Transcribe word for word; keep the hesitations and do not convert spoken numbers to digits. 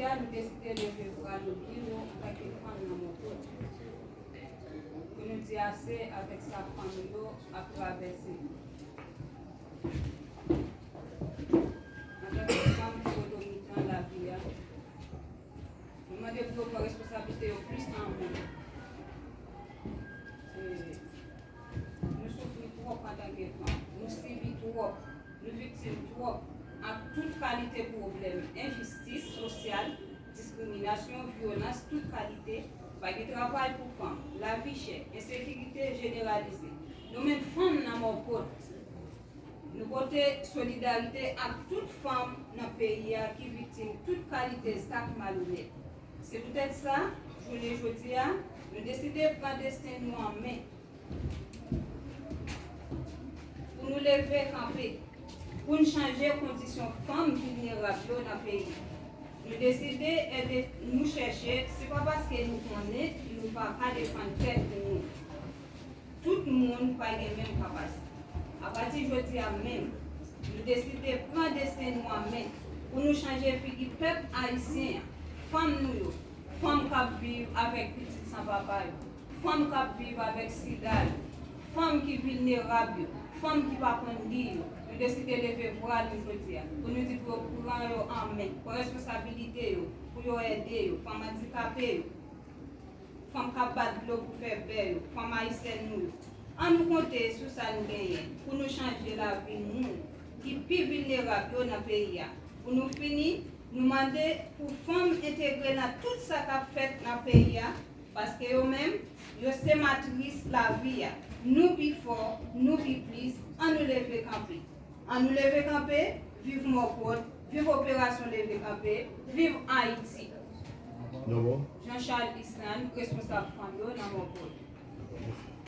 Nou deside leve vwa nou di nou antanke fanm nan Mòpòt, pou nou di ase avèk sa fanm yo ap travèse. Antanke fanm ki poto mitan lavi a, nou mande pou yo pran responsablite yo plis an men. E, nou soufri twòp antanke fanm, nou sibi twòp, nou viktim twòp ak tout kalite pwoblèm enjistis sosyal, diskriminasyon, vyolans tout kalite, pa gen travay pou fanm, lavi chè, ensekirite jeneralize. Nou menm fanm nan Mòpòt, nou pote solidarite ak tout fanm nan peyi a ki viktim tout kalite zak malonèt. Se poutèt sa, jounen jodi a, nou deside pran desten nou an men. Pou nou leve kanpe, pou n chanje kondisyon fanm vilnerab yo nan peyi. Nou deside ede nou chèche, se pa paske nou konnen nou pa ka defann tèt nou. Tout moun pa gen menm kapasite. Apati jodi a menm, nou deside pran desten nou an men pou nou chanje figi pèp ayisyen an, fanm nou yo, fanm k ap viv avèk pitit san papa yo, fanm k ap viv avèk sida yo, fanm ki vilnerab yo, fanm ki pa konn li yo. Nou deside leve vwa nou jodi a pou nou di pou yo pran yo an men, pran responsabilite yo, pou yo ede yo, fanm andikape yo, fanm k ap bat dlo pou fè bè yo, fanm ayisyèn nou yo. Ann nou konte sou sa nou genyen pou nou chanje lavi moun ki pi vilnerab yo nan peyi a. Pou nou fini, nou mande pou fanm entegre nan tout sa k ap fèt nan peyi a, paske yo menm, yo se matris lavi a. Nou pi fò, nou pi plis, ann nou leve kanpe. Ann nou leve kanpe, viv Mòpòt, viv operasyon leve kanpe, viv Ayiti. Jean Charles Island, responsab fanm yo nan Mòpòt.